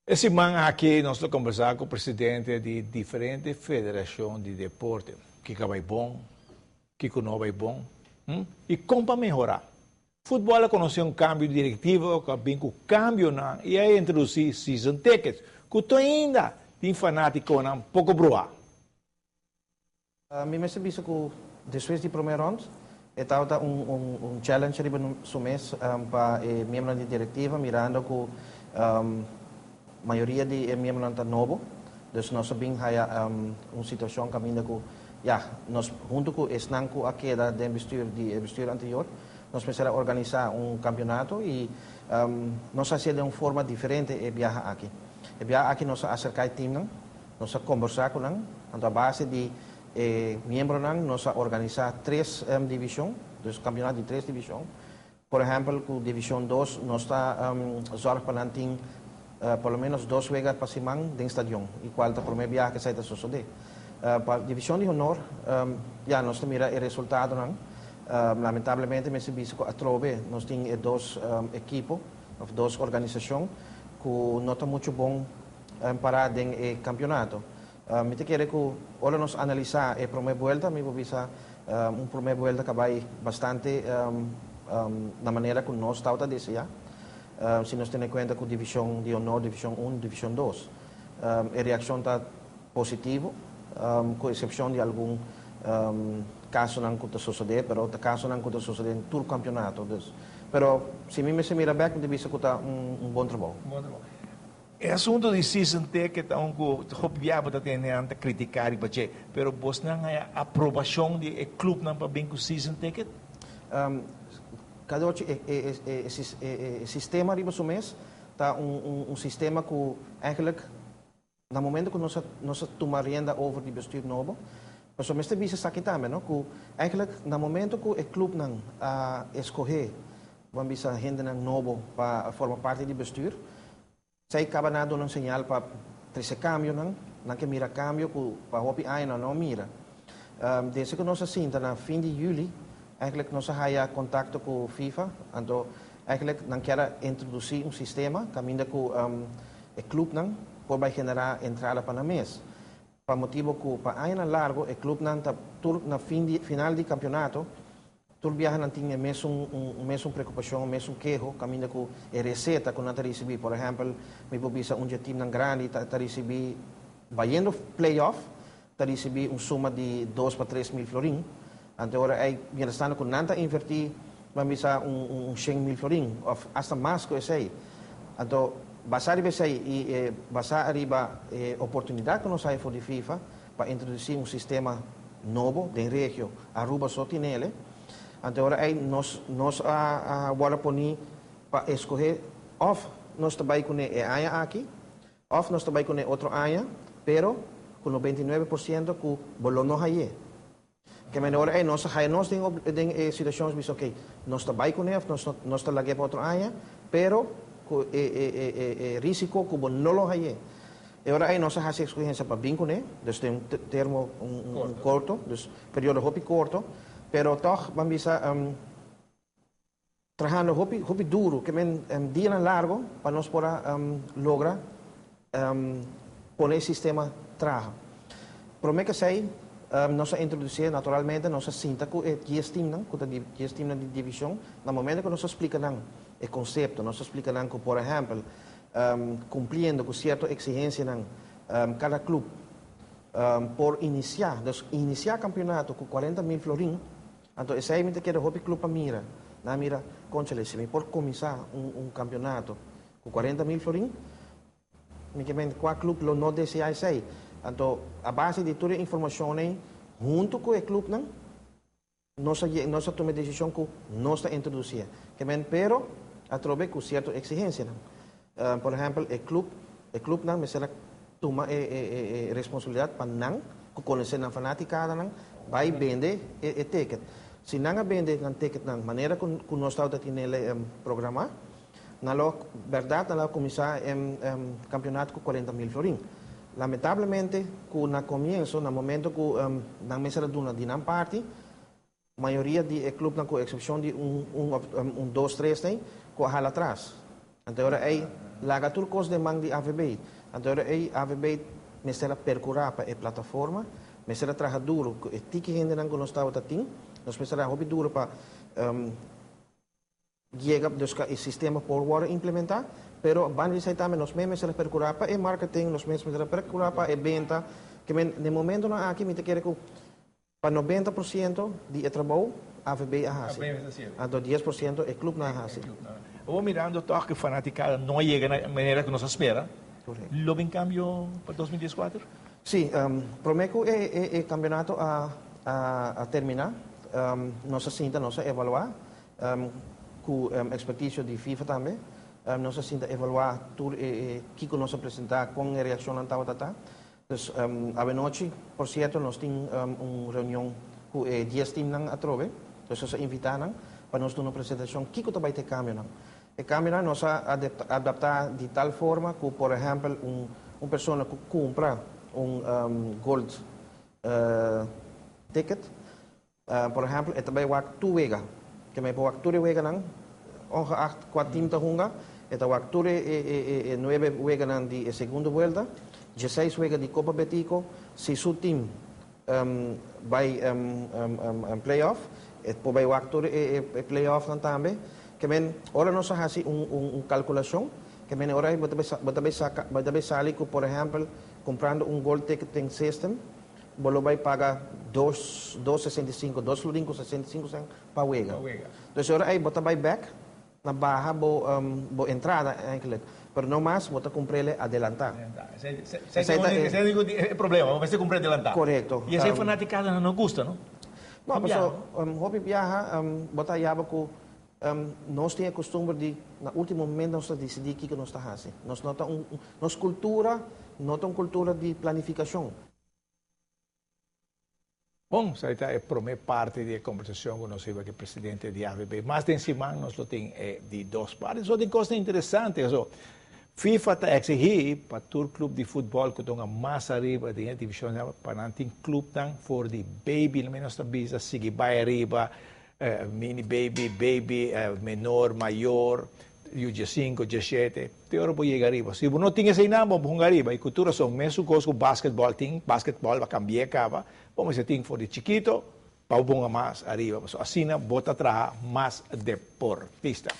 E siman aki nos ta kombersá ku presidente di diferente federashon di deporte. Kiko a bai bon, kiko no a bai bon i kon pa mehorá. Futbòl a konosé un kambio di direktiva ku a bin ku kambionan i a introdusí season tickets ku te ainda tin fanátikonan poko bruhá. Mi mester bisa ku despues di promé rònt e tabata un challenge riba su mes pa e miembronan di direktiva mirando ku mayoria di e miembronan ta nobo. Dus nos a bin haya un situashon kaminda ku ya nos huntu ku esnan ku a keda den bestuur di e bestuur anterior nos mester a organisá un kampionato i nos a hasié den un forma diferente e biaha aki. E biaha aki nos a aserká e timnan. Nos a kombersá ku nan, anto a base di e miembronan nos a organisá tres divishon, dus kampionato di tres divishon. Por ehèmpel ku divishon dos nos ta zòrg pa nan tin por lo ménos dos wega pa siman den stadion, i kual ta promé biaha ku esei ta sosodé. Pa divishon di honor, ya nos ta mira e resultadonan. Lamentablemente mester bisa ku atrobe nos tin e dos ekipo òf dos organisashon ku no ta muchu bon pará den e kampionato. Mi ta kere ku ora nos analisá e promé buelta, mi por bisa un promé buelta ku a bai bastante na manera ku nos tabata deseá, si nos tene kuenta ku divishon di honor, divishon un, divishon dos. E reakshon ta positivo, ku eksepshon di algun kasonan ku ta sosodé, pero ta kasonan ku ta sosodé den tur kampionato. Pero si mi mester mira bèk, mi ta bisa ku ta un bon trabou. E asunto di season ticket ta un ku hopi biaha bo ta tende nan ta kritiká riba dje, pero bosnan haya aprobashon di e klupnan pa bin ku season ticket? Kada ochi e sistema riba su mes ta un sistema ku eigenlijk na momento ku nos a nos a tuma rienda over di bestuur nobo, pasobra mester bisa esaki tambe no, ku eigenlijk na momento ku e klupnan a eskohé Bo a bisa hendenan nobo pa forma parti di bestuur. Esei kaba na duna un señal pa trese kambionan. Nan ke mira kambio ku pa hopi aña nan no a mira. Desde ku nos a sinta na fin di yüli, eigenlijk nos a haya kontakto ku FIFA. Anto eigenlijk nan kier a introdusí un sistema kaminda ku e klupnan por bai generá entrada pa nan mes. Pa motibo ku pa añanan largo e klupnan ta tur na fin di final di kampionato Tur biaha nan tin e mesun un mesun preokupashon, mesun keho kaminda ku e reseta ku nan ta risibí. Por ehèmpel, mi por bisa un dje timnan grandi ta ta risibí, bayendo play-off, ta risibí un suma di dos pa 3000 florin. Anto ora ei, mientrastando ku nan ta invertí, ban bisa un un 100.000 florin òf asta mas ku esei. Anto, basá riba esei i e basá riba e oportunidat ku nos haya for di FIFA pa introdusí un sistema nobo den regio Aruba so tin ele. Anto ora ei nos nos a a wòrdu poní pa eskohé òf nos ta bai kuné e aña aki òf nos ta bai kuné otro aña, pero ku 99% ku bo lo no hay'é. Ke manera ora ei nos a haya nos den den e situashon nos bisa okey nos ta bai kuné òf nos nos ta lag'é pa otro aña, pero ku e e e e risiko ku bo no lo hay'é. E ora ei nos a hasi ekskohensia pa bin kuné, dus den un termo un korto, dus periodo hopi korto, pero tòg ban bisa trahando hopi hopi duru, ke men dianan largo pa nos por a logra pone e sistema traha. Promé ke esei nos a introdusié naturalmente nos a sinta ku e dies timnan, ku ta dies timnan di divishon, na momento ku nos a splika nan e konsepto, nos a splika nan ku por ehèmpel Cumpliendo cu cierto exigencianan cada club por inicia, dus inicia campeonato cu 40.000 florin, anto esey mi ta kere hopi club pa mira, nan a mira, conchale si mi por cuminsa un campeonato cu 40.000 florin, mi ke mende cua club lo no desea esey, anto a base di tur e informacion ey hunto cu e clubnan, Nos a nos a tuma e desishon ku nos ta introdusié. Ke men pero atrobe ku sierto eksigensianan. Por ehèmpel e klup e klupnan mester a tuma e e e responsabilidat pa nan ku konosé nan fanatikadanan bai bende e e ticket. Si nan a bende nan ticketnan manera ku ku nos tabata tinele programá, nan lo bèrdat nan lo a kuminsá e kampionato ku 40.000 florin. Lamentablemente ku na komienso, na momento ku nan mester a duna di nan parti, mayoria di e klupnan ku eksepshon di un un òf un dos tres ei ku a hala atras. Anto e ora ei Laga tur kos den man di AVB. Anto e AVB mester a perkurá pa e plataforma, mester a traha duru ku e tiki hendenan ku nos tabata tin, nos mester a hopi duru pa yega dus ku e sistema por wòrdu implementá, pero banda di esei tambe nos mes mester a perkurá pa e marketing, nos mes mester a perkurá pa e benta, ke men den momentonan aki mi ta kere ku pa 90% di e trabou AVB a hasi. Anto 10% e klupnan a hasi. Awor mirando tòg ku fanatikada no a yega na manera ku nos a spera, lo bin kambio pa 2014? Sí, promé ku e kampionato a terminá, nos a sinta, nos a evaluá ku ekspertisio di FIFA tambe, nos a sinta evaluá tur e kiko nos a presentá, kon e reakshonnan tabata ta. Dus awenochi, por sierto, nos tin un reunion ku e 10 teamnan atrobe. Dus nos a invitá nan pa nos duna un presentashon kiko ta bai ta e kambionan. E kambionan nos a adaptá di tal forma ku, por ehèmpel, un persona ku kumpra un gold ticket, por ehèmpel, e ta bai wak tur wega. Ke men por wak tur e weganan, ongeacht kua team ta hunga, e ta wak tur e nuebe weganan di e segundo buelta, 16 wega di Copa Betico. Si su team bai play-off, e por bai wak tur e play-offnan tambe. Ke men ora nos a hasi un kalkulashon, ke men ora bo ta bai saka, bo ta bai sali ku, por ehèmpel, kumprando un gold ticketing system, bo lo bai paga dos 2,65, 2 florin ku 65 sènt pa wega. Dus ora ei bo ta bai bèk na baha bo entrada eigenlijk. Pero no mas bo ta kumpr'é adelantá. Esei ta e problema, bo mester kumpr'é adelantá. Korekto. I esei fanatikada no gusta, no? No, paso hopi biaha bo ta yaba ku nos tin e kustumber di na último momento nos ta disidí kiko nos ta hasi. Nos no ta un, nos kultura no ta un kultura di planifikashon. Bon, esei ta e promé parti di e kombersashon ku nos hiba ku e presidente di AVB. Mas den siman nos lo tin e di dos parti. So tin kosnan interesante. So, FIFA ta eksigí pa tur klup di futbòl ku ta hunga mas ariba den e divishon pa nan tin klupnan for di baby, nos ta bisa sigui bai ariba, mini baby, baby, menor, mayor, U15, 17, te ora bo yega ariba. Si bo no tin eseinan, bo hunga ariba. I ku tur rason, mesun kos ku basketbòl tin, basketbòl a kambia kaba, bo mester tin for di chikito pa bo hunga mas ariba. Pasobra asina bo ta traha mas deportista.